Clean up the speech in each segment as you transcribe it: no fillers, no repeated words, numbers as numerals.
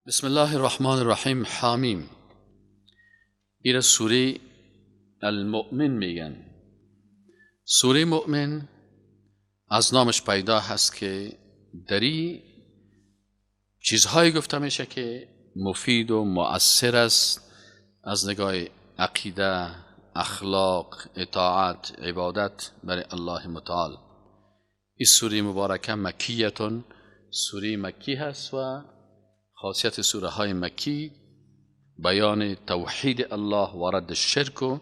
بسم الله الرحمن الرحیم. حامیم. ایره سوره المؤمن میگن. سوره مؤمن از نامش پیدا هست که دری چیزهایی گفته میشه که مفید و مؤثر است از نگاه عقیده، اخلاق، اطاعت، عبادت برای الله متعال. این سوره مبارکه مکیتون، سوره مکی هست و خاصیت سوره های مکی بیان توحید الله و رد شرک و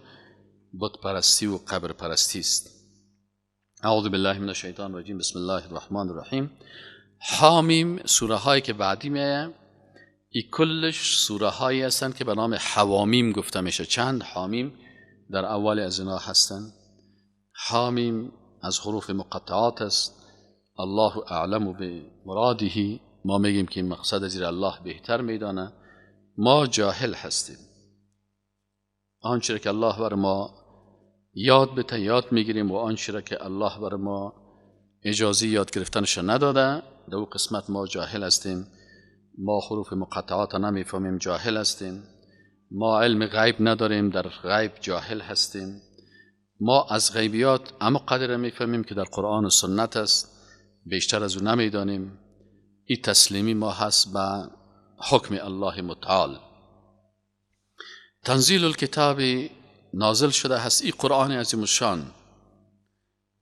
بت پرستی و قبر پرستی است. اعوذ بالله من الشیطان الرجیم. بسم الله الرحمن الرحیم. حامیم سوره هایی که بعدی میایه ای کلش سوره هایی هستند که به نام حوامیم گفته میشه. چند حامیم در اول از اینا هستند. حامیم از حروف مقطعات است. الله اعلم بمراده. ما میگیم که این مقصد از الله بهتر میدانه، ما جاهل هستیم. آنچه که الله بر ما یاد بده یاد میگیریم و آنچه که الله بر ما اجازه یاد گرفتنش نداده در او قسمت ما جاهل هستیم. ما حروف مقطعات نمیفهمیم، جاهل هستیم. ما علم غیب نداریم، در غیب جاهل هستیم. ما از غیبیات اما قدر میفهمیم که در قرآن و سنت است، بیشتر از او نمیدانیم. این تسلیمی ما هست به حکم الله متعال. تنزیل الکتاب نازل شده هست این قرآن عظیم الشان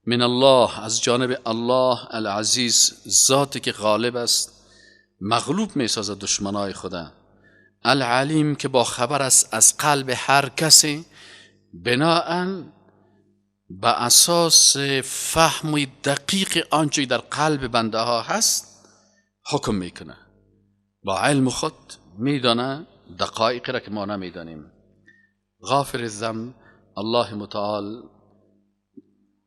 من الله، از جانب الله العزیز، ذاتی که غالب است، مغلوب می سازد دشمنای خدا، العلیم که با خبر است از قلب هر کسی، بناءً به اساس فهم دقیق آنچه در قلب بنده ها هست حکم میکنه. با علم خود میدانه دقایق را که ما نمیدانیم. غافر الذنب، الله متعال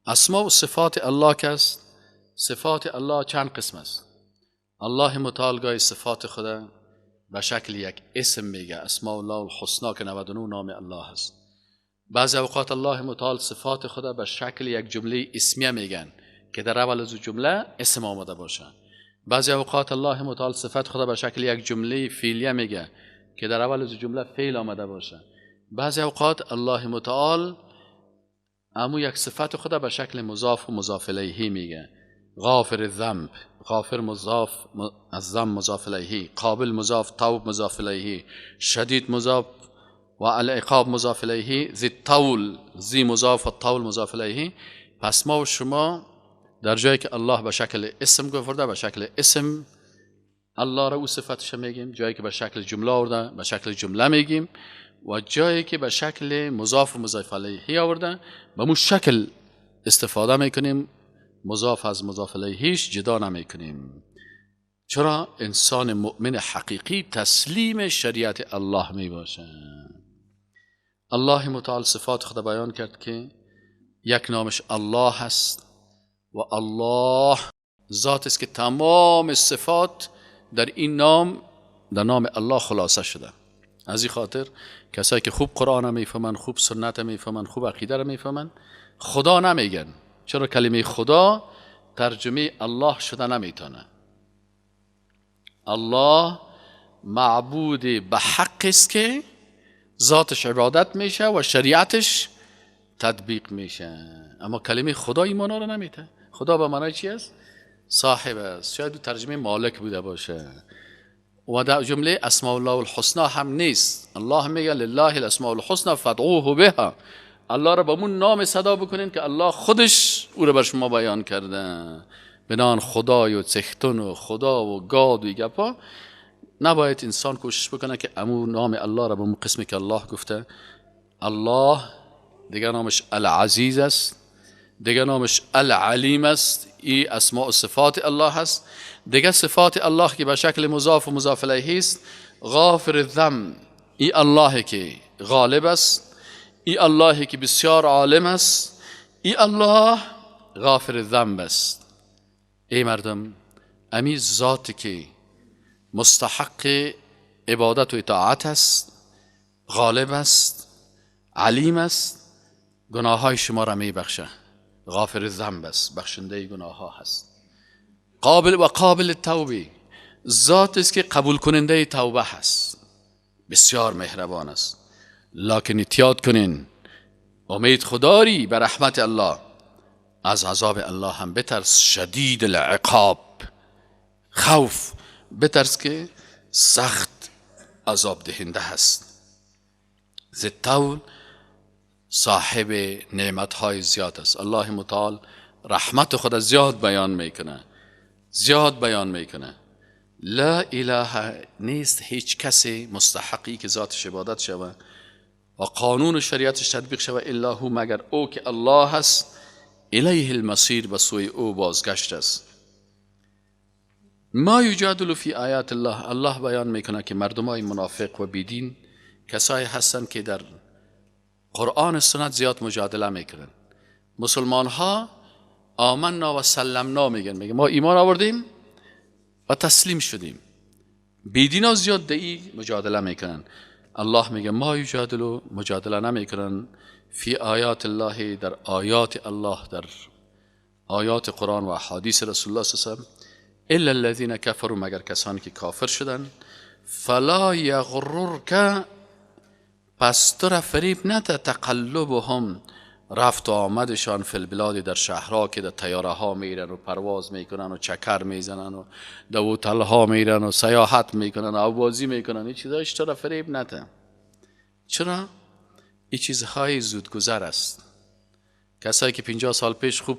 اسما و صفات الله که است. صفات الله چند قسم است. الله متعال گاهی صفات خدا به شکل یک اسم میگه، اسماء الله الحسنا که 99 نام الله است. بعضی اوقات الله متعال صفات خدا به شکل یک جمله اسمیه میگن که در اول از جمله اسم آمده باشه. بعضی اوقات الله متعال صفت خدا به شکل یک جمله فعلیه میگه که در اول از جمله فعل آمده باشه. بعضی اوقات الله متعال امو یک صفت خدا به شکل مضاف و مضاف الیه میگه. غافر الذنب، غافر مضاف، الذنب مضاف الیه، قابل مضاف، توب مضاف الیه، شدید مضاف و العقاب مضاف الیه، ذی الطول، ذی مضاف و طول مضاف الیه. پس ما و شما در جایی که الله به شکل اسم گفته به شکل اسم الله را او صفتش میگیم، جایی که به شکل جمله آورده به شکل جمله میگیم، و جایی که به شکل مضاف و مضاف الیه آورده به مو شکل استفاده میکنیم، مضاف از مضاف الیهش جدا نمیکنیم. چرا؟ انسان مؤمن حقیقی تسلیم شریعت الله میباشه. الله متعال صفات خدا بیان کرد که یک نامش الله هست و الله ذات است که تمام صفات در این نام، در نام الله خلاصه شده. از این خاطر کسایی که خوب قرآن میفهمن، خوب سنت میفهمن، خوب عقیده رو میفهمن، خدا نمیگن. چرا؟ کلمه خدا ترجمه الله شده نمیتونه. الله معبود به حق است که ذاتش عبادت میشه و شریعتش تطبیق میشه. اما کلمه خدا ایمانا رو نمیته. خدا به معنای چی است؟ صاحب است. شاید ترجمه مالک بوده باشه. و در جمله اسماء الله الحسنا هم نیست. الله میگه لله الاسماء الحسنا فادعوه بها. الله را با مون نام صدا بکنین که الله خودش او را بر شما بیان کرده. بنان خدای و چختن و خدا و گاد و گپا نباید انسان کوشش بکنه که امو نام الله را به مون قسمی که الله گفته. الله دیگه نامش العزیز است، دیگه نامش العلیم است. این اسماء و صفات الله هست. دیگه صفات الله که به شکل مضاف و مضاف الیه است، غافر الذنب، ای الله که غالب است، ای الله که بسیار عالم است، ای الله غافر الذنب است. ای مردم، امی ذاتی که مستحق عبادت و اطاعت است، غالب است، علیم است، گناه های شما را می بخشه. غافر الذنب است، بخشنده گناه ها هست. قابل و قابل توبه، ذات است که قبول کننده توبه هست، بسیار مهربان است. لکن احتیاط کنین، امید خداری به رحمت الله، از عذاب الله هم بترس، شدید العقاب، خوف بترس که سخت عذاب دهنده هست. ذی الطول صاحب نعمت های زیاد است. الله متعال رحمت خود زیاد بیان میکنه، زیاد بیان میکنه. لا اله نیست هیچ کسی مستحقی که ذاتش عبادت شود و قانون و شریعتش تطبیق شود الا هو، مگر او که الله هست. الیه المصیر، به سوی او بازگشت است. ما یجادل فی آیات الله، الله بیان میکنه که مردمای منافق و بیدین کسایی هستند که در قرآن و سنت زیاد مجادله میکنن. مسلمان ها آمنا و سلمنا میگن، میگن ما ایمان آوردیم و تسلیم شدیم. بیدینا زیاد دعی مجادله میکنن. الله میگه ما یجادلو، مجادله نمیکنن، فی آیات الله، در آیات الله، در آیات قرآن و احادیث رسول الله صلی الله علیه و سلم، الا الذین کفروا، مگر کسانی که کافر شدن. فلا یغررک، پس تو را فریب نده، تقلبهم، رفت و آمدشان، فی البلاد، در شهرها که در طیاره ها میرن و پرواز میکنن و چکر میزنن و در هتل ها میرن و سیاحت میکنن و آوازی میکنن، این چیزایش تو را فریب نده. چرا؟ این چیزهای زودگذر است. کسایی که 50 سال پیش خوب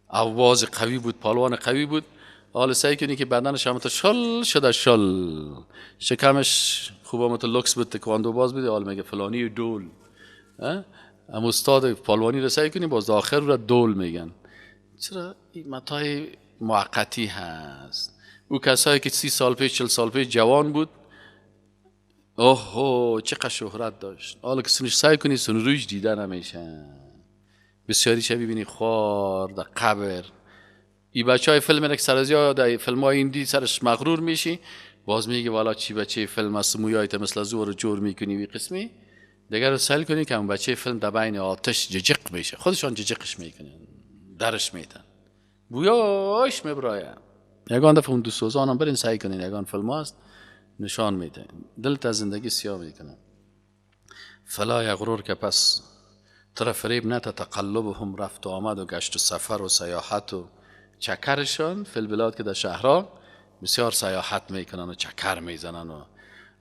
آواز قوی بود، پالوان قوی بود، حالا سعی کنی که بدنش هم شل شده، شل، شکمش خوب هم لوکس بود، تکواندو باز بود، حالا میگه فلانی دول. ام استاد پالوانی رو سعی کنی باز آخر رو دول میگن. چرا؟ این متاع موقتی هست. او کسایی که 30 سال پیش 40 سال پیش جوان بود، اوه چقدر شهرت داشت، حالا که سنش سعی کنی سن رویش دیده نمیشه. بسیاری چه ببینی خوار در قبر. ای بچه های فیلم که سر از یا در فیلم های هندی سرش مغرور میشی، باز میگه والا چی بچه فیلم است، مویایت مثل زور رو جور میکنی وی قسمی. دیگر رو سعی کنی که اون بچه فیلم در بین آتش ججق میشه، خودشان ججقش میکنن، درش میتن، بویاش میبرایه. یگان دفعه اون دوست سوزان هم برین سعی کنین، یگان فیلم هست نشان میده، دلت از زندگی سیاه میکنه. فلا یغرر که، پس تر فریب نته، تقلبهم، رفت و آمد و گشت و سفر و سیاحت و چکرشان، فی البلاد که در شهرها بسیار سیاحت میکنن و چکر میزنن و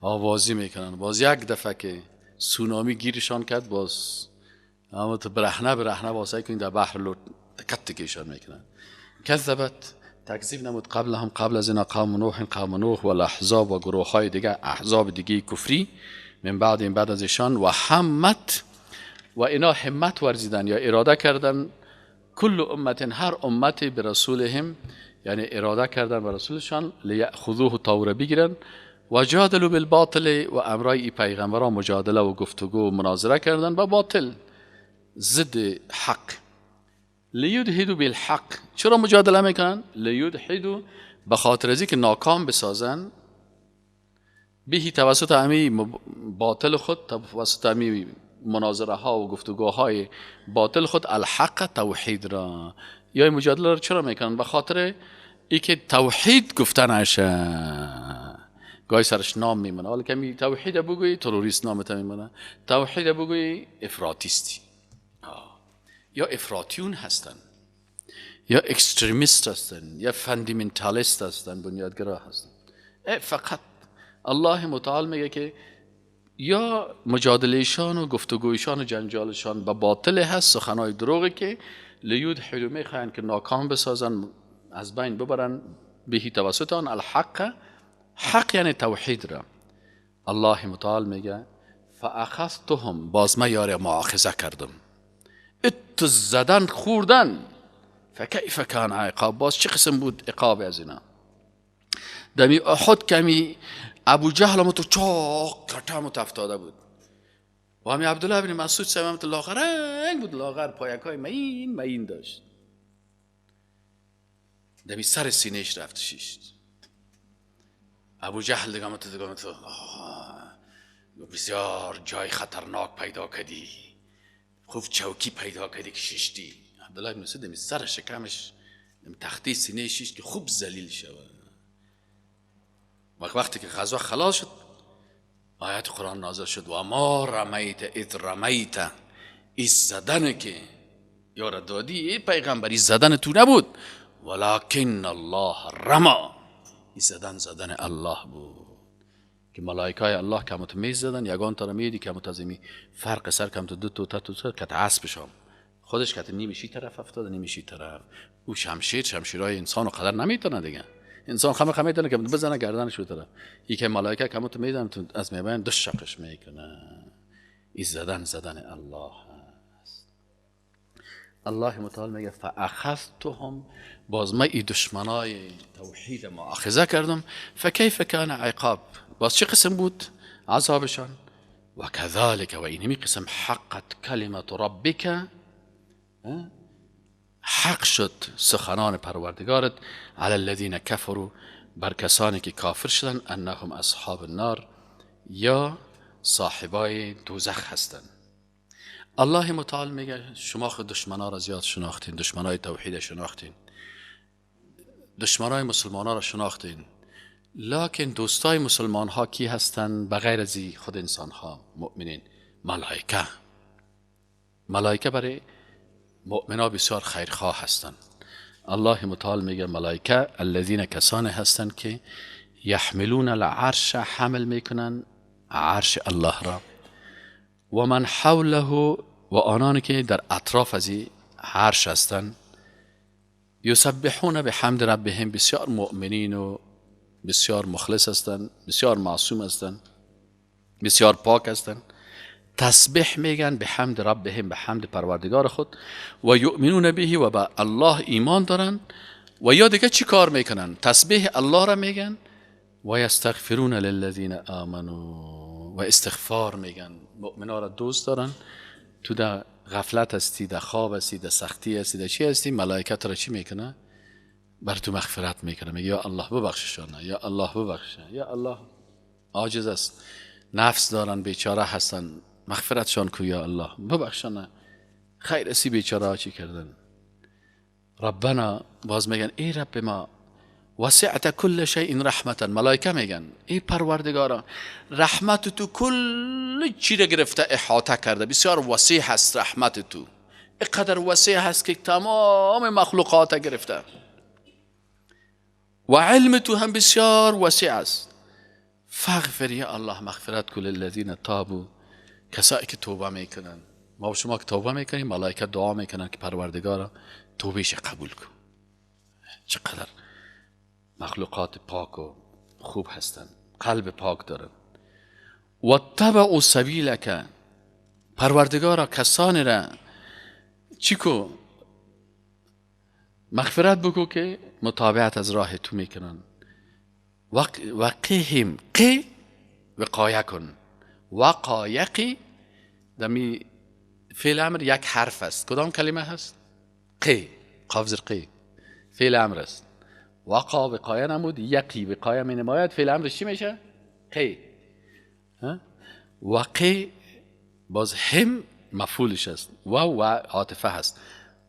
آوازی میکنن. باز یک دفعه که سونامی گیرشان کرد، باز اما تو برهنه برهنه واسه کنید در بحر لوت تکت تکیشان میکنن. کذبت، تکذیب نمود، قبل هم، قبل از اینا، قوم نوح، قوم نوح و الاحزاب و گروه های دیگه، احزاب دیگه کفری، من بعد این، بعد از ایشان. و همت، و اینا همت ورزیدن یا اراده کردن، کل امت، هر امتی، برسولهم، یعنی اراده کردن به رسولشان، لیأخذوه، تا بگیرن. و جادلوا بالباطل، و امرای پیغمبران مجادله و گفتگو و مناظره کردن با باطل، ضد حق. لیدحضوا بالحق، چرا مجادله میکنن؟ لیدحضوا، به خاطر ازی که ناکام بسازن، بهی، توسط امی باطل خود، توسط امی مناظره ها و گفتگوهای باطل خود، الحق، توحید را. یا مجادله را چرا میکنن؟ به خاطر ای که توحید گفته نشه، گاهی سرش نام میمونه. حالا کمی توحید بگویی تروریست نامت میمونه، توحید بگویی افراطیستی، یا افراطیون هستن، یا extremist هستن، یا fundamentalist هستن، بنیادگرا هستن. فقط الله متعال میگه که یا مجادلهشان و گفتگویشان و جنجالشان به باطل هست، سخنهای دروغی که لیدحضوا، میخواین که ناکام بسازن، از بین ببرن، بهی، توسط آن، الحق، حق یعنی توحید را. الله متعال میگه فاخذتهم، باز ما یاره مؤاخذه کردم، ات زدن خوردن. فکیف کان عقاب، باز چه قسم بود عقاب از اینا. دمی احد کمی ابو جهل هم تو چاق کتا افتاده بود و همی عبدالله بن مسعود سمت لاغرنگ بود، لاغر، پایک های مین مین داشت، دمی سر سینهش رفت شیشت. ابو جهل دیگه تو بسیار جای خطرناک پیدا کردی، خوب چوکی پیدا کردی که شیشتی. عبدالله بن مسعود دمی سر شکمش، دمی تختی سینه شیشت که خوب ذلیل شود. وقتی که غزوه خلاص شد آیت قرآن نازل شد و ما رمیت اذ رمیت، ای زدن که یارا دادی ای پیغمبر، ای زدن تو نبود، ولکن الله رما، ای زدن زدن الله بود که ملائکه الله کمت می زدن، یگان تا میدی کمت از می فرق سر کمت دو تا تا تا کت اسبشام خودش کت نیمشی طرف افتاد نیمشی طرف. او شمشیر شمشیرای انسان و قدر نمیتونه دیگه، انسان خمه خمه میتونه که بزنه گردنش رو طرف، ای که ملائکه کمت میزنن از میبین دو شقش میکنه. ای زدن زدن الله است. الله متعال میگه فاخذتهم، باز ما ای دشمنای توحید مؤاخذه کردم، فکیف کان عقاب، باز چه قسم بود عذابشان؟ و کذالک، و اینمی قسم حقت کلمت ربک، حق شد سخنان پروردگارت، علی الذین کفروا، بر کسانی که کافر شدن، انهم اصحاب النار، یا صاحبای دوزخ هستند. الله متعال میگه شما خود دشمنا را زیاد شناختین، دشمنای توحید شناختین، دشمنای مسلمان را شناختین، لکن دوستای مسلمان ها کی هستند بغیر از خود انسان ها؟ مؤمنین، ملائکه. ملائکه برای مؤمنا بسیار خیرخواه هستند. الله متعال میگه ملائکه الذین، کسانی هستند که یحملون العرش، حمل میکنن عرش الله را، و من حوله، و آنان که در اطراف از عرش هستند، یسبحون بحمد ربهم، بسیار مؤمنین و بسیار مخلص هستند، بسیار معصوم هستند، بسیار پاک هستند، تسبیح میگن به حمد ربهم، به حمد پروردگار خود، و یؤمنون به، و به الله ایمان دارن، و یا دیگه چی کار میکنن؟ تسبیح الله را میگن، و یستغفرون للذین آمنوا، و استغفار میگن. مؤمنا را دوست دارن. تو در غفلت هستی، در خواب هستی، در سختی هستی، در چی هستی، ملائکت را چی میکنه؟ بر تو مغفرت میکنه، میگه یا الله ببخششان، یا الله ببخش، یا الله عاجز است، نفس دارن، بیچاره هستن، مغفرتشان کو یا الله ببخشانه، خیر اسی بیچاره ها چی کردن. ربنا، باز میگن ای رب ما، وسعت کل شیء رحمتا، ملائکه میگن ای پروردگارا رحمت تو کل چی را گرفته، احاطه کرده، بسیار وسیع هست رحمت تو، اینقدر وسیع هست که تمام مخلوقات گرفته، و علم تو هم بسیار وسیع است. فاغفر یا الله، مغفرت کن للذین تابوا، کسایی که توبه میکنن. ما و شما که توبه میکنیم، ملائکه دعا میکنن که پروردگارا توبهش قبول کن. چقدر مخلوقات پاک و خوب هستن، قلب پاک دارن. و اتبعوا سبیلک، پروردگارا کسانی را چی کو مغفرت بکو که متابعت از راه تو میکنن. وقیهم، قی وقایه کن، وقایقی دمی فعل امر یک حرف است، کدام کلمه هست؟ قی، قاف زیر قی، فعل امر است. وقا وقایه نمود، یقی وقایه می نماید، فعل امرش چی میشه؟ قی. وقی باز هم مفعولش است، و و عاطفه هست،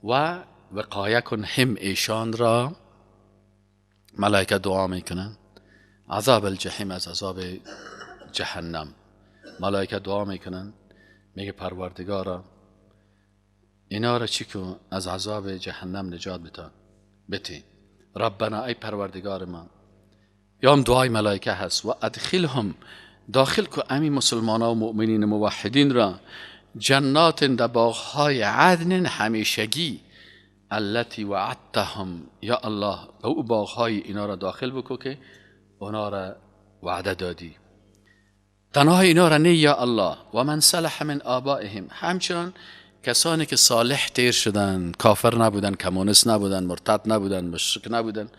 و وقایه کن هم ایشان را. ملائکه دعا میکنن عذاب الجحیم، از عذاب جهنم. ملائکه دعا میکنن، میگه پروردگارا اینا را چی کن از عذاب جهنم نجات بتی. ربنا، ای پروردگار ما، یا هم دعای ملائکه هست، و ادخلهم، داخل کو امی مسلمان ها و مؤمنین موحدین را، جنات، در باغهای عدن همیشگی، التي وعدتهم، یا الله به او باغهای اینا را داخل بکو که اونا را وعده دادی. تنها اینا را نه یا الله، و من صلح من آبائهم، همچنان کسانی که صالح تیر شدن، کافر نبودن، کمونیست نبودن، مرتد نبودن، مشرک نبودن،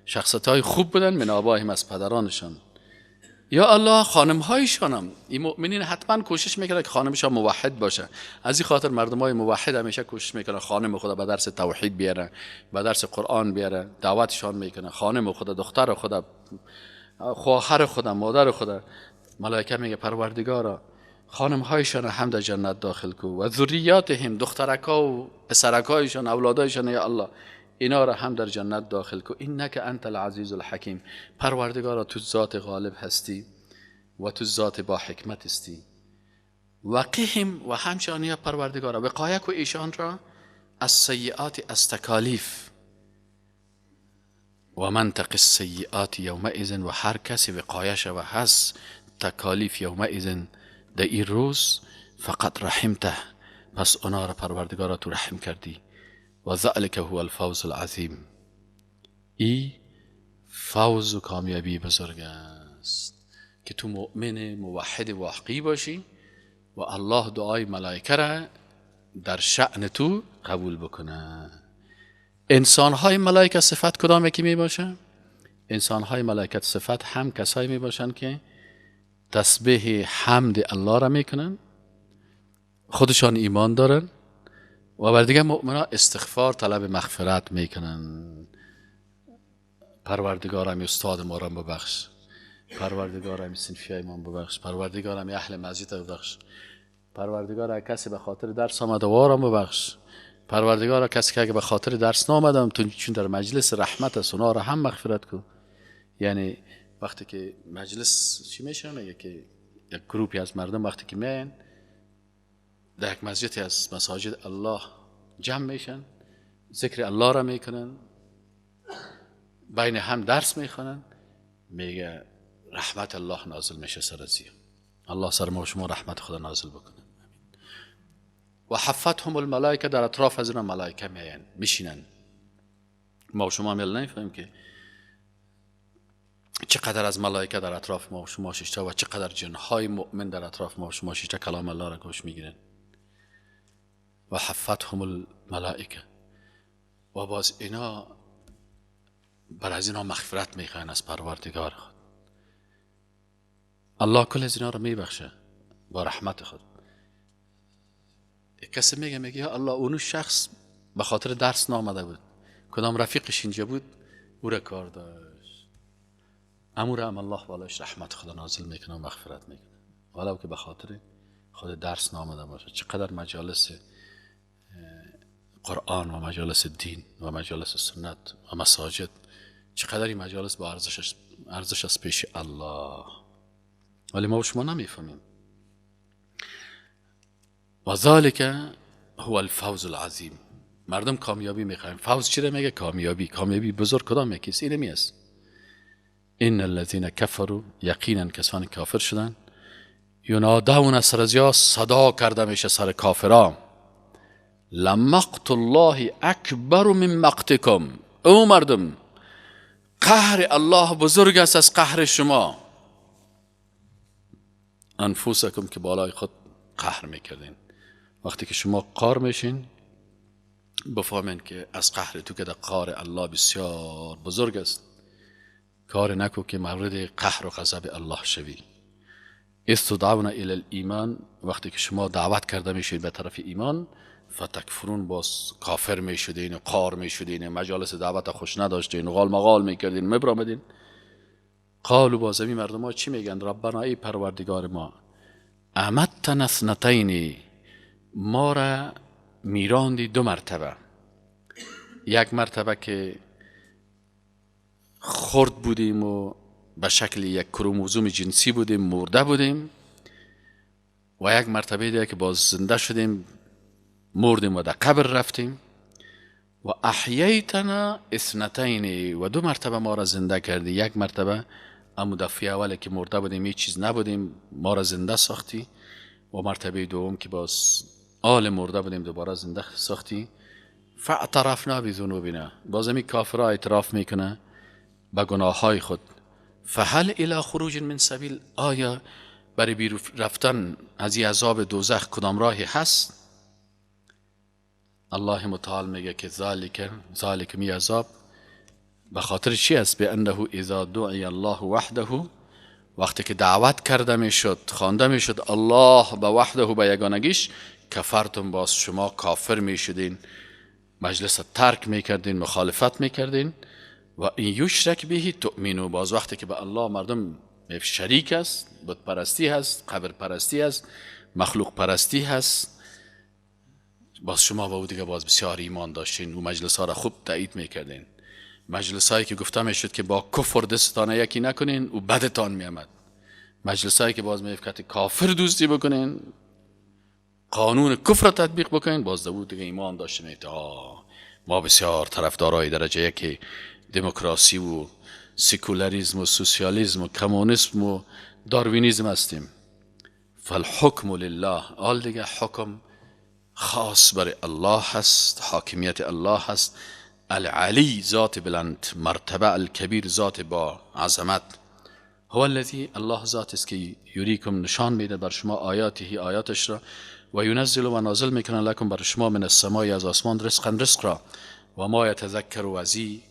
شخصیت های خوب بودن، من آبائهم، از پدرانشان. یا الله خانم هایشانم، این مؤمنین حتما کوشش میکنن که خانمشان موحد باشه. از این خاطر مردم های موحد همیشه کوشش میکنن خانم خدا به درس توحید بیاره، به درس قرآن بیاره، دعوتشان میکنن، خانم خدا، دختر خدا، خواهر خدا، مادر خدا. ملائکه میگه پروردگارا خانم هایشان هم در جنت داخل کو، و ذریاتهم، دخترکا و پسرکایشان، اولادایشان، یا الله اینا را هم در جنت داخل کو. انک انت العزیز الحکیم. پروردگارا تو ذات غالب هستی و تو ذات با حکمت هستی. وقهم و همچنان پروردگارا وقایه کو ایشان را از سیئات، از تکالیف. و من تق السیئات یومئذ، و هر کسی وقایه شوه هست تکالیف یومئذ در این روز، فقط رحمته، پس اونا را پروردگارا تو رحم کردی. و ذلک هو الفوز العظیم. ای فوز و کامیابی بزرگ است که تو مؤمن موحد واقعی باشی و الله دعای ملائکه را در شأن تو قبول بکنه. انسانهای ملائکه صفت کدام یکی می باشه؟ انسانهای ملائکت صفت هم کسایی می باشن که تسبیح حمد الله را میکنن، خودشان ایمان دارن و بر دیگه مؤمنا استغفار طلب مغفرت میکنن. پروردگارم استاد ما را ببخش، پروردگارم صنفی ما ببخش، پروردگارم اهل مسجد ببخش، پروردگار کسی به خاطر درس آمده وارم ببخش، پروردگار کسی که به خاطر درس نامدم تو چون در مجلس رحمت است اونا را هم مغفرت کن. یعنی وقتی که مجلس چی میشه، میگه که یک گروپی از مردم وقتی که میاین در یک مسجد از مساجد الله جمع میشن، ذکر الله را میکنن، بین هم درس میخوانن، میگه رحمت الله نازل میشه سر ازی. الله سر ما و شما رحمت خدا نازل بکنه. و حفتهم الملائکه، در اطراف از اینا ملائکه میاین میشینن. ما و شما میل نمیفهمیم که چقدر از ملائکه در اطراف ما و شما ششته و چقدر جنهای مؤمن در اطراف ما و شما ششته کلام الله را گوش میگیرن. و حفتهم الملائکه، و باز اینا بر از اینا مغفرت میخواین از پروردگار خود. الله کل از اینا را میبخشه با رحمت خود. کسی میگه یا الله اونو شخص به خاطر درس نامده بود، کدام رفیقش اینجا بود او را کار داشت، امور هم الله بالاش رحمت خدا نازل میکنه و مغفرت میکنه، ولو که به خاطر خود درس نامده باشه. چقدر مجالس قرآن و مجالس دین و مجالس سنت و مساجد، چقدر این مجالس با ارزش از پیش الله، ولی ما و شما نمیفهمیم. و ذالک هو الفوز العظیم. مردم کامیابی میخوایم. فوز چی رو میگه؟ کامیابی. کامیابی بزرگ کدام یکیست؟ اینمی است. ان الذين كفروا، یقینا کسانی کافر شدن، ینادون، سر از صدا کرده میشه سر کافران، لمقت الله اکبر من مقتکم. او مردم، قهر الله بزرگ است از قهر شما. انفسکم، که بالای خود قهر میکردین. وقتی که شما قار میشین بفهمین که از قهر تو که در قار الله بسیار بزرگ است. کار نکو که مورد قهر و غضب الله شوی. استدعون الی الایمان، وقتی که شما دعوت کرده میشید به طرف ایمان، فتکفرون، باز کافر میشدین و قار میشدین، مجالس دعوت خوش نداشتین، غال مغال میکردین، مبرامدین. قالو، باز این مردم ها چی میگن؟ ربنا، ای پروردگار ما، امتنا اثنتین، ما را میراندی دو مرتبه. یک مرتبه که خرد بودیم و به شکل یک کروموزوم جنسی بودیم، مرده بودیم، و یک مرتبه دیگه که باز زنده شدیم، مردیم و در قبر رفتیم. و احییتنا اثنتین، و دو مرتبه ما را زنده کردی. یک مرتبه امو دفعه اوله که مرده بودیم هیچ چیز نبودیم، ما را زنده ساختی، و مرتبه دوم که باز آل مرده بودیم دوباره زنده ساختی. فاعترفنا بذنوبنا، باز می کافرها اعتراف میکنه به گناه های خود. فهل الی خروج من سبیل، آیا برای بیرون رفتن از این عذاب دوزخ کدام راهی هست؟ الله متعال میگه که ذالک می عذاب به خاطر چی است؟ به انه اذا دعی الله وحده، وقتی که دعوت کرده میشد، خوانده میشد الله به وحده، به یگانگیش، کفرتم، باز شما کافر میشدین، مجلس ترک میکردین، مخالفت میکردین. و این یشرک به تؤمنو، باز وقتی که به الله مردم شریک است، بت پرستی هست، قبر پرستی هست، مخلوق پرستی هست، باز شما با او دیگه باز بسیار ایمان داشتین و مجلس ها را خوب تایید میکردین. مجلس هایی که گفته میشد که با کفر دستانه یکی نکنین و بدتان میامد. مجلس هایی که باز میگفت کافر دوستی بکنین، قانون کفر را تطبیق بکنین، باز داود دیگه ایمان داشته میگفت ما بسیار طرفدارای درجه یک دموکراسی و سکولاریسم و سوسیالیسم و کمونیسم و داروینیزم هستیم. فالحکم لله، آل دیگه حکم خاص برای الله هست، حاکمیت الله هست. العلی ذات بلند مرتبه، الکبیر ذات با عظمت. هو الذی، الله ذات است که یریکم نشان میده بر شما آیاته آیاتش را، و ینزل و نازل میکنه لکم بر شما من السماء از آسمان رزقا رزق را، و ما یتذکر و ازی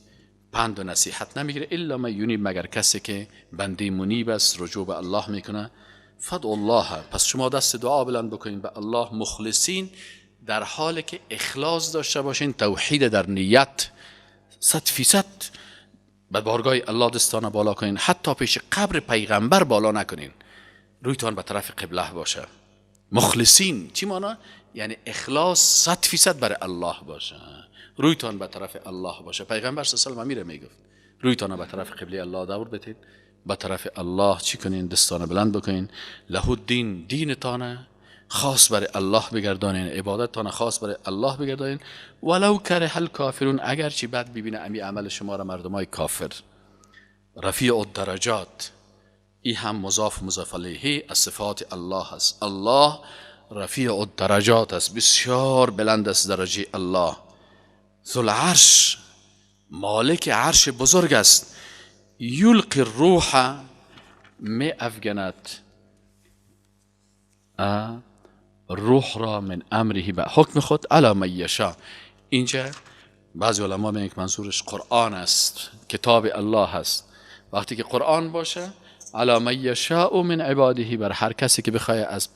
پند و نصیحت نمیگیره الا من ینیب مگر کسی که بنده منیب است، رجوع به الله میکنه. فدعوا الله، پس شما دست دعا بلند بکنین به الله مخلصین، در حالی که اخلاص داشته باشین، توحید در نیت 100% به بارگاه الله دستانه بالا کنین، حتی پیش قبر پیغمبر بالا نکنین، رویتان به طرف قبله باشه. مخلصین چی مانا؟ یعنی اخلاص 100% برای الله باشه، رویتان به طرف الله باشه. پیغمبر صلی الله علیه و آله میگفت رویتان به طرف قبله الله دور بتید، به طرف الله چی کنین؟ دستانه بلند بکنین. له الدین، دینتانه خاص برای الله بگردانین، عبادتتان خاص برای الله بگردانین. ولو کره الکافرون، اگر چی بد ببینه امی عمل شما را مردمای کافر. رفیع الدرجات، ای هم مضاف مضاف علیه از صفات الله است. الله رفیع الدرجات است، بسیار بلند است درجه الله. ذوالعرش، مالک عرش بزرگ است. یلقی الروح، می افگند روح را من امره به حکم خود، علی من یشاء. اینجا بعضی علما میگن که منظورش قرآن است، کتاب الله است. وقتی که قرآن باشه، علی من یشاء من عباده، بر هر کسی که بخواه از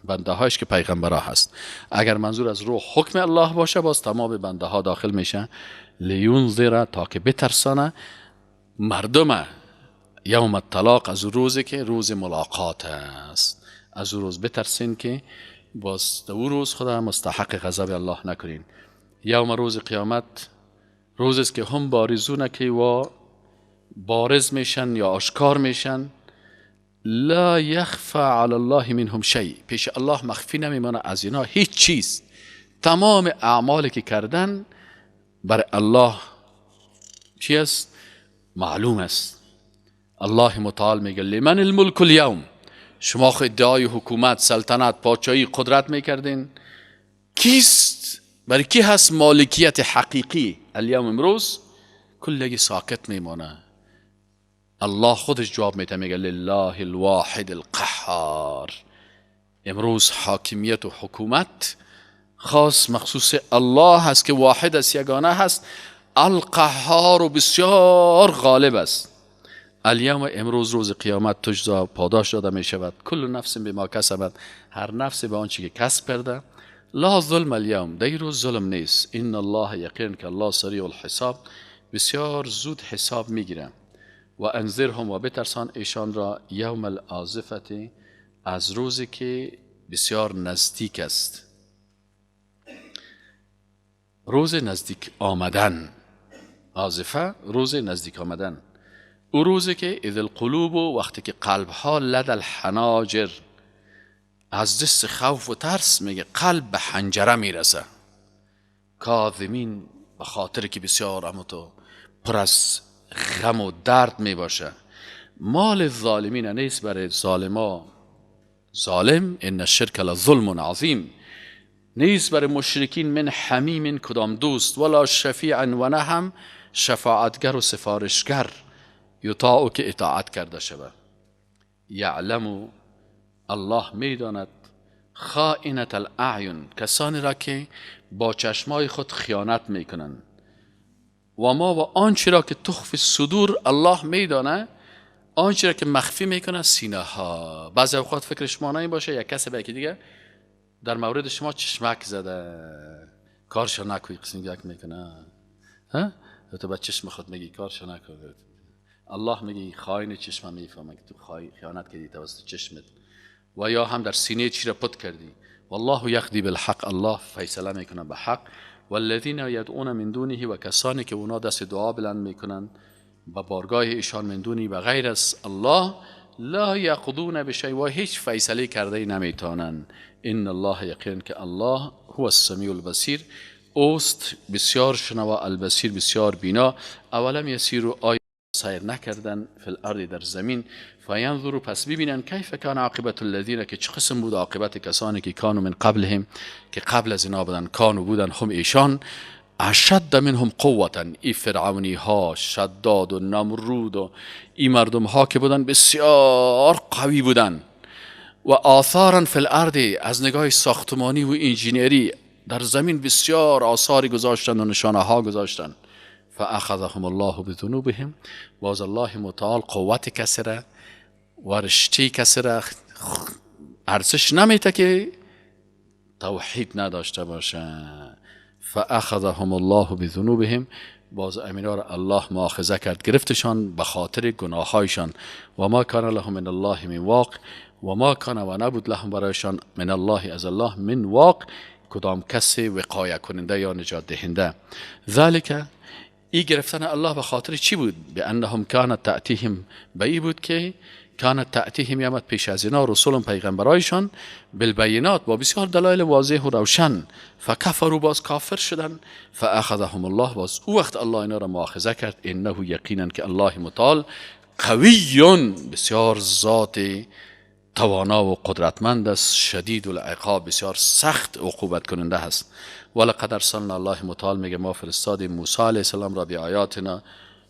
بنده هایش که پیغمبرها هست. اگر منظور از روح حکم الله باشه، باز تمام بنده ها داخل میشه. لینذر، تا که بترسانه مردم یوم الطلاق، از روزی که روز ملاقات است، از روز بترسین که باز دو روز خدا مستحق غضب الله نکنین. یوم روز قیامت، روز است که هم بارزونه که و بارز میشن یا آشکار میشن. لا یخفى علی الله منهم شیء، پیش الله مخفی نمیمانه از اینا هیچ چیز. تمام اعمالی که کردن بر الله چی است؟ معلوم است. الله متعال میگه لمن الملک الیوم، شما خود ادعای حکومت، سلطنت، پادشاهی، قدرت میکردین، کیست؟ برای کی هست مالکیت حقیقی؟ الیوم امروز کلگی ساکت میمانه. الله خودش جواب میده، میگه لله الواحد القهار. امروز حاکمیت و حکومت خاص مخصوص الله هست که واحد است، یگانه هست، القهار و بسیار غالب است. الیوم امروز روز قیامت، تجزا پاداش داده می شود، کل نفس بما کسبت، هر نفس به آنچه که کسب کرده. لا ظلم الیوم، در روز ظلم نیست. ان الله، یقین که الله سریع الحساب، بسیار زود حساب میگیره. و انذرهم، و بترسان ایشان را، یوم الآزفة، از روزی که بسیار نزدیک است. روز نزدیک آمدن، آزفه روز نزدیک آمدن. او روزی که اذ القلوب، وقتی که قلب ها لدى الحناجر، از دست خوف و ترس میگه قلب به حنجره میرسه. کاظمین، به خاطر که بسیار اما تو پر از غم و درد میباشه. مال ظالمین نیست برای ظالما، ظالم ان الشرک لظلم عظیم، نیست برای مشرکین من حمیم کدام دوست، ولا شفیع و نه هم شفاعتگر و سفارشگر، یطاع که اطاعت کرده شود. یعلم، الله میداند، خائنة الاعین، کسانی را که با چشمای خود خیانت میکنند، و ما و آنچه را که تخفی الصدور، الله میدانه آنچه را که مخفی میکنه سینه ها. بعضی اوقات فکر شما نمی باشه یک کسی به یکی دیگه در مورد شما چشمک زده، کارشو نکوی، قسم یک میکنه، ها تو با چشم خود میگی کارشو نکن. الله میگه خائن چشم میفهمه که تو خیانت کردی توسط چشمت، و یا هم در سینه چی را پت کردی. والله یقضی بالحق، الله فیصله میکنه به حق. والذین یدعون من دونه، و کسانی که اونا دست دعا بلند میکنن به بارگاه ایشان، من دونی و غیر از الله، لا یقضون بشیء، و هیچ فیصله کرده نمیتونن. ان الله، یقین که الله، هو السمیع البصیر، اوست بسیار شنوا، البصیر بسیار بینا. اولم یسیروا، آیا سیر نکردن، فی الارض در زمین، فینظروا پس ببینن، کیف کان عاقبت الذین، که چه قسم بود عاقبت کسانی که کانوا من قبلهم، که قبل از اینا بودن، کانوا بودن، هم ایشان، اشد منهم قوتا، ای فرعونی ها، شداد و نمرود و ای مردم ها که بودن بسیار قوی بودن، و آثارا فی الارض، از نگاه ساختمانی و انجینری در زمین بسیار آثاری گذاشتن و نشانه ها گذاشتن. فاخذهم الله بذنوبهم، باز الله متعال قوت کسی را و رشته کسی را ارزش نمیته که توحید نداشته باشه. فاخذهم الله بذنوبهم، باز امینا را الله مؤاخذه کرد، گرفتشان به خاطر گناهایشان. و ما کان لهم من الله من واق، و ما کان و نبود لهم برایشان، من الله از الله، من واق کدام کسی وقایه کننده یا نجات دهنده. ذالک، ای گرفتن الله به خاطر چی بود؟ به انهم کانت تأتیهم، به ای بود که کانت تأتیهم یامد پیش از اینا رسول پیغمبرایشان، بالبینات با بسیار دلایل واضح و روشن، فکفروا باز کافر شدن، فاخذهم الله باز او وقت الله اینا را مؤاخذه کرد. انه یقینا که الله متعال قوی بسیار ذات توانا و قدرتمند است، شدید العقاب بسیار سخت عقوبت کننده است. ولقد ارسلنا، الله متعال میگه ما فرستادیم موسی علیه السلام را به آیاتنا،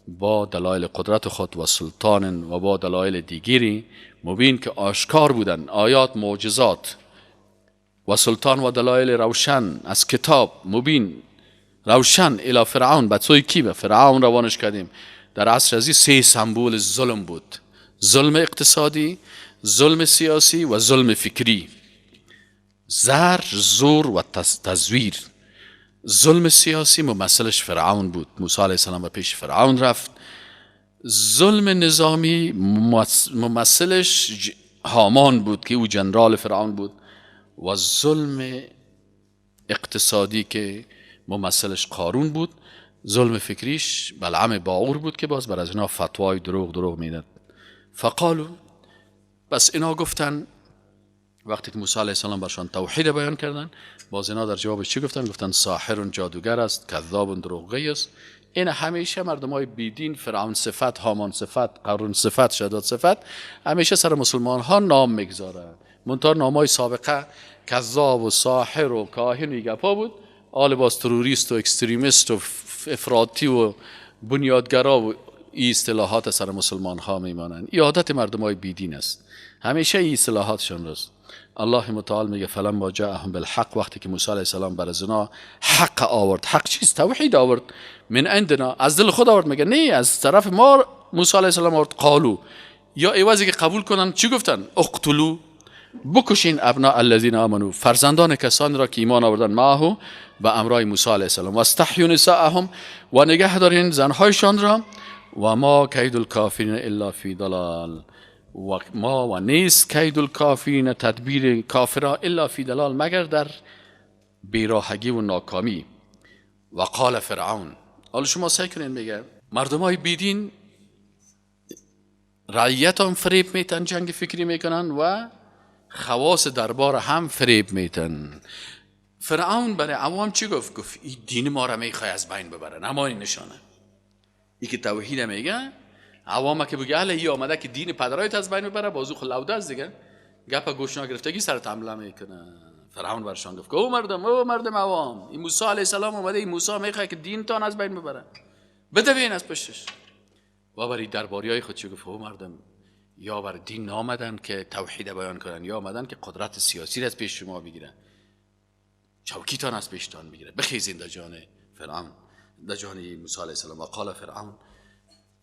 با دلایل قدرت خود و سلطان و با دلایل دیگری مبین که آشکار بودن، آیات معجزات و سلطان و دلایل روشن از کتاب مبین روشن، الی فرعون، به سوی کی؟ به فرعون روانش کردیم. در عصر ازی سه سمبول ظلم بود: ظلم اقتصادی، ظلم سیاسی و ظلم فکری. زر، زور و تزویر. ظلم سیاسی ممثلش فرعون بود، موسی علیه السلام به پیش فرعون رفت. ظلم نظامی ممثلش هامان بود که او جنرال فرعون بود. و ظلم اقتصادی که ممثلش قارون بود. ظلم فکریش بلعم باعور بود که باز بر از اینا فتوای دروغ میداد. فقالو، بس اینا گفتن وقتی که موسی علیه السلام برشان توحید بیان کردن، باز اینا در جوابش چی گفتن؟ گفتن ساحر جادوگر است، کذاب دروغگوی است. این همیشه مردم های بیدین، فرعون صفت، هامان صفت، قارون صفت، شداد صفت، همیشه سر مسلمان ها نام میگذارن. منتها نام های سابقه کذاب و ساحر و کاهن و گپا بود، آل باز تروریست و اکستریمیست و افراطی و بنیادگرا و این اصطلاحات سر مسلمان ها میمانند. این عادت مردم های بیدین است، همیشه این اصطلاحاتشان راست. الله متعال میگه فلما جاءهم بالحق، وقتی که موسی علیه السلام بر از اینا حق آورد، حق چیست؟ توحید آورد، من عندنا، از دل خود آورد، میگه نه از طرف ما موسی علیه السلام آورد. قالو، یا عوضی که قبول کنن چی گفتن؟ اقتلوا، بکشین، ابناء الذین آمنوا، فرزندان کسانی را که ایمان آوردن، معه به امرای موسی علیه السلام، واستحیوا نساءهم، و نگه دارین زنهایشان را، و ما کید الکافرین الا فی ضلال، و ما و نیست کید الکافرین تدبیر کافرا الا فی ضلال، مگر در بیراهگی و ناکامی. و قال فرعون، حالا شما سعی کنین، میگه مردم های بیدین رعیت هم فریب میتن، جنگ فکری میکنن و خواص دربار هم فریب میتن. فرعون برای عوام چی گفت؟ گفت این دین ما را میخوای از بین ببره، نمانی نشانه ای که توحید میگه عوام که بگه اله ای آمده که دین پدرایت از بین ببره، بازو خلوده است دیگه، گپ گوش نگرفتگی سرت حمله میکنه. فرعون برشان گفت او مردم، او مردم عوام، این موسی علیه السلام آمده، این موسی میخواد که دینتان از بین ببره، بدوین از پشتش. و برای درباریای خود چی گفت؟ او مردم، یا بر دین آمدن که توحید بیان کنن، یا آمدن که قدرت سیاسی را از پیش شما بگیرن، چوکیتان از پیشتان بگیره، بخیزین در جان فرعون، در جان موسی علیه السلام. و قال فرعون،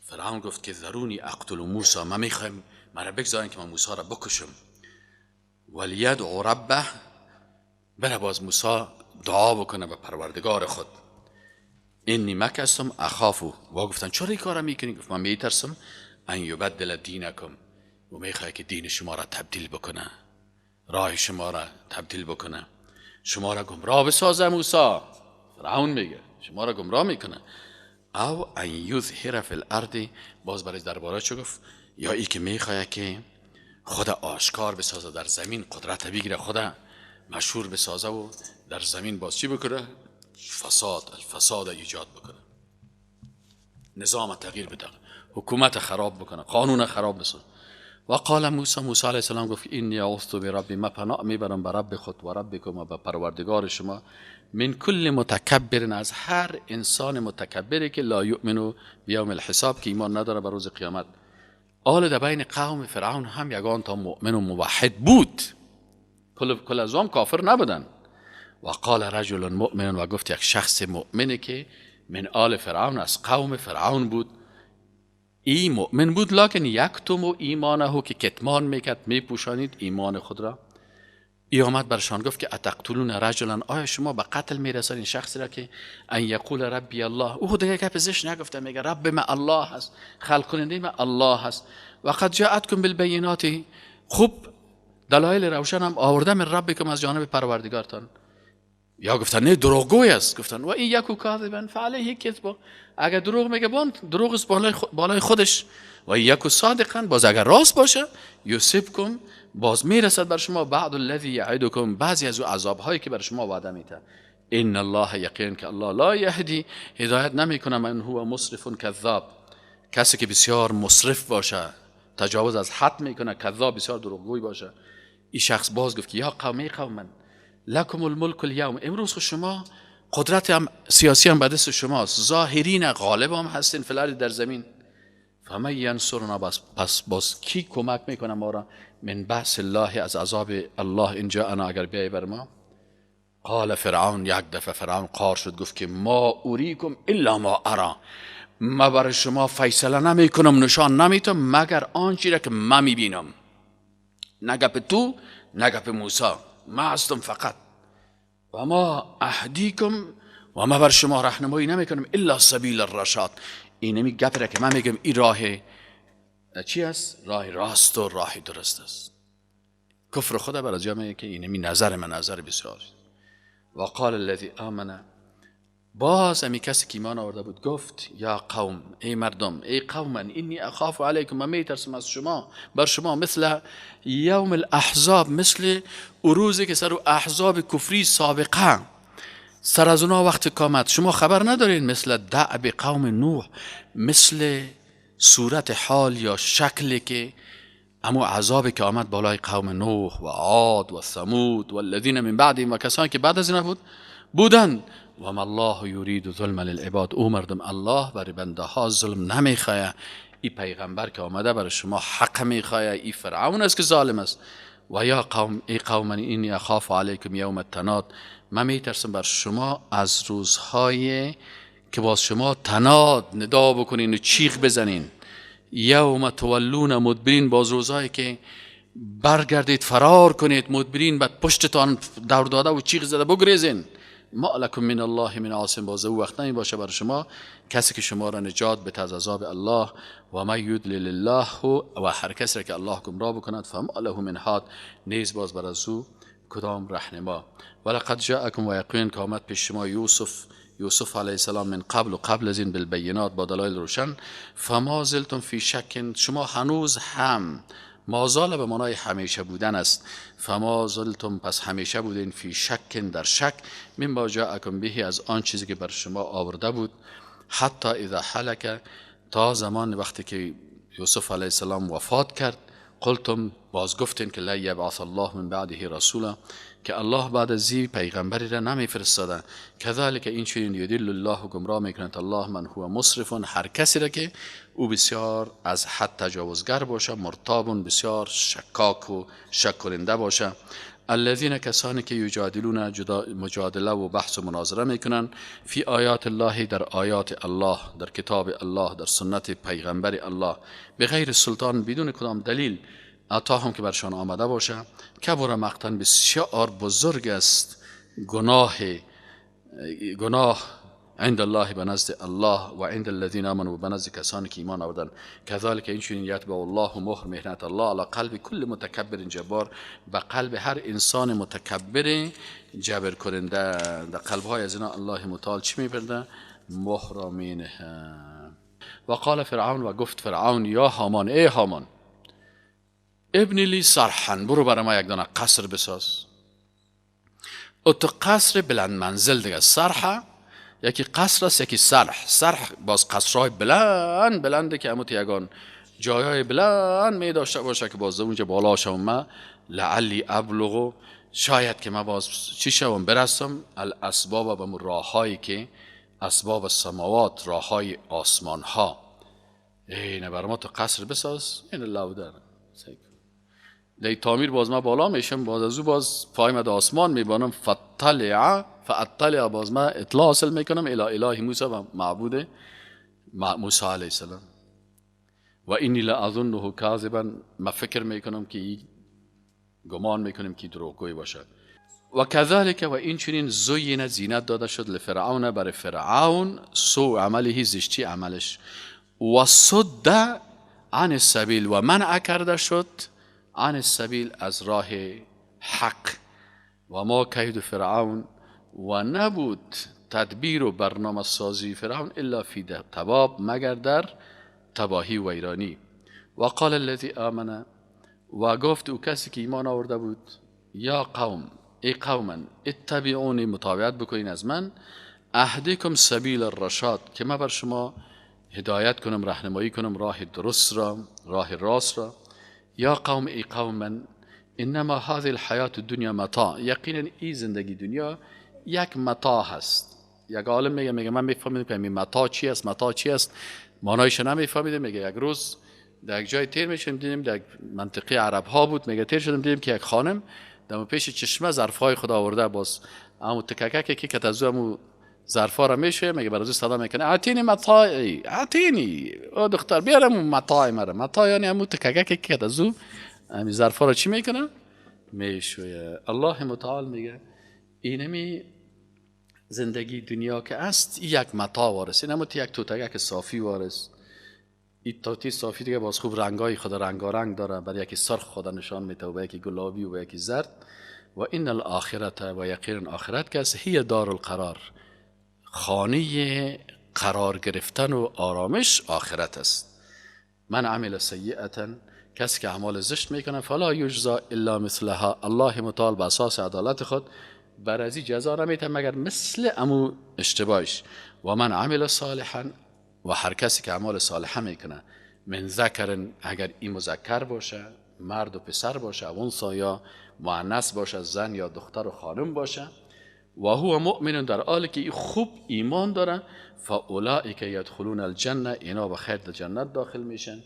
فرعون گفت که ذرونی اقتل موسی، من میخوایم مرا بگذارین که من موسی را بکشم. ولیدع ربه، بره باز موسی دعا بکنه به پروردگار خود. انی مکستم اخافو، و گفتن چرا این کارا میکنی؟ گفت من میترسم ان یبدل دینکم، و میخواد که دین شما را تبدیل بکنه. راه شما را تبدیل بکنه، شما را گمراه بسازه. موسی فرعون میگه شما را گمراه میکنه. او ان یظهر فی الارض، باز برای درباره چه گفت؟ یا ای که میخواد که خدا آشکار بسازه در زمین، قدرت بگیره، خدا مشهور بسازه و در زمین باز چی بکنه؟ فساد، الفساد ایجاد بکنه، نظام تغییر بده، حکومت خراب بکنه، قانون خراب بسازه. و قال موسی، موسی علیه السلام گفت انی اعوذ بربی، من پناه میبرم به رب خود و ربکم و به پروردگار شما، من کل متکبر، از هر انسان متکبری که لا یؤمن بیوم الحساب، که ایمان نداره به روز قیامت. آل در بین قوم فرعون هم یگان تا مؤمن و موحد بود، کل از هم کافر نبودن. و قال رجل مؤمن، و گفت یک شخص مؤمنی که من آل فرعون، از قوم فرعون بود، ای مؤمن بود، لکن یکتم و ایمانه، که کتمان میکرد، میپوشانید ایمان خود را. ای آمد برشان گفت که اتقتلون رجلا، آیا شما به قتل میرسانید شخصی را که ان یقول ربی الله، او دیگه گپ زشت نگفته، میگه رب ما الله هست، خلق کننده ما الله هست، و قد جاءتکم بالبینات، خوب دلایل روشن هم آورده من ربکم، از جانب پروردگارتان. یا گفتن نه دروغگوی است، گفتن و این یکو کاذبا فعلیه کذبه، اگر دروغ میگه دروغ است بالای خودش، و یکو صادقا، باز اگر راست باشه یصیبکم، باز میرسد بر شما بعد الذی یعدکم، بعضی از عذاب هایی که بر شما وعده میده. ان الله، یقین که الله لا یهدی، هدایت نمیکنه من هو مسرف کذاب، کسی که بسیار مسرف باشه، تجاوز از حد میکنه، کذاب، بسیار دروغگوی باشه. این شخص باز گفت که یا قوم، قوم من، لکم الملک الیوم، امروز شما قدرت هم سیاسی هم به دست شماست، ظاهرین غالب هم هستین فی الارض، در زمین، فمن ینصرنا، پس باز کی کمک میکنه ما را، من بأس الله، از عذاب الله، اینجا انا، اگر بیای بر ما. قال فرعون، یک دفعه فرعون قار شد، گفت که ما اریکم الا ما ارا، ما بر شما فیصله نمی کنم، نشان نمیتم مگر آنچه را که من میبینم، نه گپ تو نه گپ موسی، ما هستم فقط، و ما اهدیکم، و ما بر شما راهنمایی نمیکنم الا سبیل الرشاد. اینمی گپ را که من میگم این راه چی است؟ راه راست و راه درست است. کفر خدا بر از جامعه که اینمی نظر من نظر بسیار. و قال الذی آمن، باز امی کسی که ایمان آورده بود گفت یا قوم، ای مردم، ای قوم من، انی اخاف علیکم، من میترسم از شما، بر شما، مثل یوم الاحزاب، مثل روزی که سر احزاب کفری سابقه سر از اونا وقت کامد، شما خبر ندارین، مثل دعب قوم نوح، مثل صورت حال یا شکلی که اما عذابی که آمد بالای قوم نوح و عاد و ثمود و الذین من بعدهم، و کسانی که بعد از اینا بودن. و ما الله یرید ظلم للعباد، او مردم الله برای بنده ها ظلم نمیخواه. ای پیغمبر که آمده برای شما حق میخواه، ای فرعون است که ظالم است. و یا قوم، ای قوم من اینی اخاف علیکم یوم التناد، من میترسم بر شما از روزهای که باز شما تناد ندا بکنین و چیغ بزنین. یوم تولون مدبرین، باز روزهایی که برگردید فرار کنید، مدبرین بعد پشتتان دور داده و چیغ زده بگریزین. ما لکم من الله من عاصم، باز او وقت نمی باشه بر شما کسی که شما را نجات بده از عذاب الله. و من یضلل الله، و هر کسی را که الله گمراه بکند، فما له من هاد، نیز باز بر از او کدام رهنما. ولقد جاءکم، و یقین که آمد پیش شما یوسف علیه السلام من قبل و قبل از این بالبینات، با دلایل روشن. فما زلتم فی شک، شما هنوز هم، مازال به معنای همیشه بودن است، فما زلتم، پس همیشه بودین، فی شک، در شک، من با جاءکم به، از آن چیزی که بر شما آورده بود، حتی اذا هلک، تا زمان وقتی که یوسف علیه السلام وفات کرد، قلتم، باز گفتین که لا یبعث الله من بعده رسولا، که الله بعد از این پیغمبری را نمیفرستاده. کذالک، این چنین، یدل الله، گمراه میکند الله من هو مسرف، هر کسی را که او بسیار از حد تجاوزگر باشه، مرتاب، بسیار شکاک و شک کننده باشه. الذین، کسانی که یجادلون، مجادله و بحث و مناظره میکنن، فی آیات الله، در آیات الله، در کتاب الله، در سنت پیغمبر الله، به غیر سلطان، بدون کدام دلیل، عطا هم که برشان آمده باشه. کبر مقتن، بسیار بزرگ است گناه عند الله به نزد الله و عند الذین آمنوا و به نزد کسانی که ایمان آوردن. کذالک این چنین یتبع الله مهر مهنت الله علی قلب کل متکبر جبار، به قلب هر انسان متکبر جبر کننده. در قلب های از اینا الله متعال چی میپرده؟ مهر را مینه. و قال فرعون، و گفت فرعون یا هامان، ای هامان، ابن لی صرحا، برو برای ما یک دانه قصر بساز. او تو قصر بلند منزل دیگه. صرحه یکی قصر است، یکی صرح. صرح باز قصرهای بلند بلنده که اموت یگان جایهای بلند می داشته باشه که باز اونجا بالا شوم ما لعلی ابلغ، شاید که ما باز چی شوم برسم الاسباب، به راههایی که اسباب السماوات، راههای آسمان ها. اینه برای ما تو قصر بساز. این لوده دی تعمیر باز ما بالا میشم، باز از او باز پایم در آسمان میبانم. فاطلع، باز ما اطلاع حاصل میکنم الی اله موسی و معبود موسی علیه السلام. و اینی لاظنه کاذبا، ما فکر میکنم که گمان میکنم که دروغگوی باشه. و کذالک، و این چنین زین، زینت داده شد لفرعون، برای فرعون، سوء عمله، زشتی عملش. و صد عن السبیل، و منع کرده شد عن السبیل، از راه حق. و ما کید فرعون، و نبود تدبیر و برنامه سازی فرعون الا فی تباب، مگر در تباهی و ویرانی. و قال الذی آمن، و گفت او کسی که ایمان آورده بود، یا قوم، ای قومن، اتبعونی، متابعت بکنین از من، اهدیکم سبیل الرشاد، که من بر شما هدایت کنم، راهنمایی کنم راه درست را، راه راست را. یا قوم، ای قوم من، انما هذه الحیات الدنیا متاع، یقینا ای زندگی دنیا یک متاع هست. یک عالم میگه من میفهمیدم که متاع چی است، متاع چی است، معنایش نمیفهمیدم. میگه یک روز در یک جای تیر میشدیم، دیدیم در منطقه عرب ها بود، میگه تیر شدیم دیدیم که یک خانم در پیش چشمه ظرفای خدا آورده، باز امو تککک که کتزو امو ظرفا را میشه، میگه برازو صدا میکنه اعطینی متاعی، اعطینی، او دختر بیارم متاع مرا. متاع یعنی امو تککک که کتزو امی ظرفا را چی میکنه؟ میشویه. الله متعال میگه اینمی زندگی دنیا که است یک متاع وارث، اینمو یک توتگک صافی وارث. این توتی صافی دیگه باز خوب رنگای خدا رنگارنگ داره، برای یکی سرخ خدا نشان میده و یکی گلابی و یکی زرد. و این الاخرت، و یقینا آخرت که است، هی دار القرار، خانه قرار گرفتن و آرامش آخرت است. من عمل سیئة، کسی که اعمال زشت میکنه، فلا یجزا الا مثلها، الله متعال به اساس عدالت خود بر از این جزا نمیده مگر مثل امو اشتباهش. و من عمل صالحا، و هر کسی که اعمال صالحه میکنه، من ذکر، اگر این مذکر باشه، مرد و پسر باشه، انثی یا مؤنث باشه، زن یا دختر و خانم باشه، و هو مؤمن، در حالی که خوب ایمان داره، فاولئک یدخلون الجنه، اینا به خیر در جنت داخل میشن،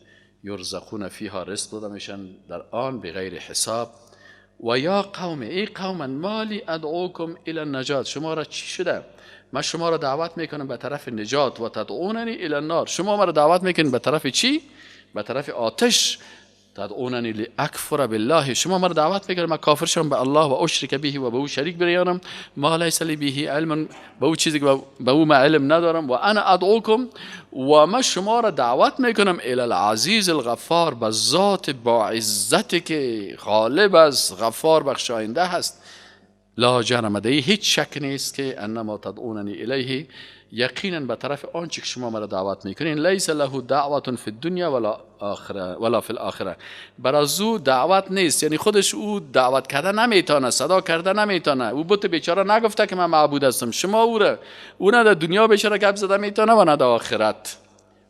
یرزقون فیها، رزق داده میشن در آن بغیر حساب. و یا قوم، ای قوم، مالی ادعوکم الی النجات، شما را چی شده؟ من شما را دعوت میکنم به طرف نجات، و تدعوننی الی النار، شما مرا دعوت میکنید به طرف چی؟ به طرف آتش. تدعوننی لاکفر بالله، شما مرا دعوت میکنید من کافر شم به الله، و اشرک به، و به او شریک بیارم، ما لیس لی به علم، به او چیزی که به او ما علم ندارم، و انا ادعوکم، و ما شما را دعوت میکنم الی العزیز الغفار، به ذات با عزتی که غالب است، غفار بخشاینده هست. لا جرم، ده هیچ شک نیست که انما تدعوننی الیه، یقینا به طرف آنچه که شما مرا دعوت میکنین، لیس له دعوت فی الدنیا ولا آخره ولا فی الاخره، برای او دعوت نیست، یعنی خودش او دعوت کرده نمیتونه، صدا کرده نمیتونه، او بت بیچاره نگفته که من معبود هستم، شما او را، او نه در دنیا بیچاره گپ زده میتونه و نه در آخرت.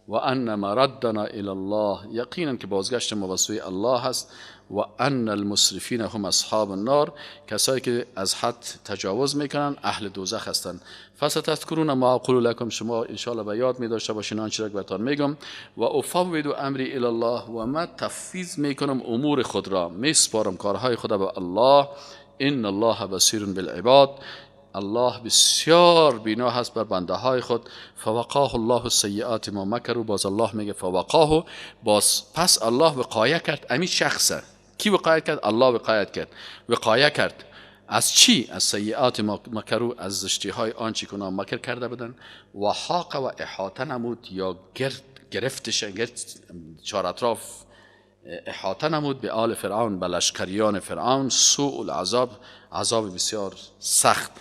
و ان مردنا الی الله، یقینا که بازگشت ما به سوی الله هست. و ان المسرفین هم اصحاب النار، کسایی که از حد تجاوز میکنن اهل دوزخ هستند. فستذکرون ما اقول لکم، شما ان شاء الله به یاد می داشته باشین آنچه را که بهتان میگم. و افوض امری الی الله، و ما تفویض میکنم امور خود را، میسپارم کارهای خود را به الله. ان الله بصیر بالعباد، الله بسیار بینا هست بر بنده های خود. فوقاه الله السیئات ما مکروا، باز الله میگه فوقاه، باز پس الله وقایه کرد امی شخصه. کی وقایت کرد؟ الله وقایت کرد، وقایه کرد از چی؟ از سیئات ما مکرو، از زشتی های آنچه که اونا مکر کرده بودن. و حاق و احاطه نمود یا گرفتش، گرد چهار اطراف احاطه نمود به آل فرعون، به لشکریان فرعون، سوء العذاب، عذاب بسیار سخت.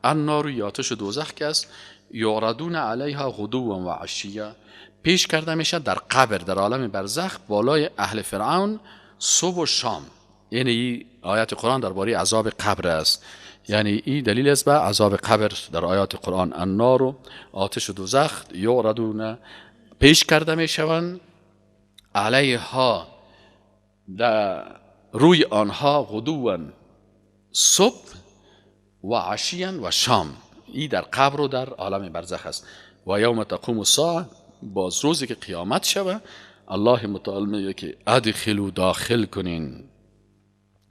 النار یا آتش دوزخ که است، یعرضون علیها غدوا و عشیا، پیش کرده میشه در قبر، در عالم برزخ بالای اهل فرعون صبح و شام. یعنی این آیات قرآن درباره عذاب قبر است، یعنی این دلیل است به عذاب قبر در آیات قرآن. النار و آتش دوزخ، یعرضون پیش کرده میشوند، علیها در روی آنها، غدوا صبح و عشیا و شام. این در قبر و در عالم برزخ است. و یوم تقوم الساعه، باز روزی که قیامت شوه، الله متعال میگه که ادخلوا، داخل کنین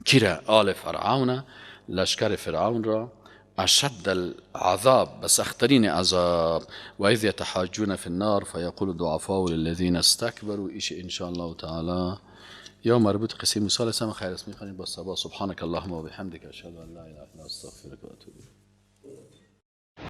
کی را؟ آل فرعون، لشکر فرعون را، اشد العذاب، به سختترین عذاب. و اذ یتحاجون فی النار فیقول الضعفاء للذین استکبروا. ایش ان شاء الله تعالی یا مربوط قصه موسی علیه السلام خیر است. میخوانیم با صبا. سبحانك اللهم و بحمدک، اشهد ان لا اله الا انت، استغفرک و اتوب الیک.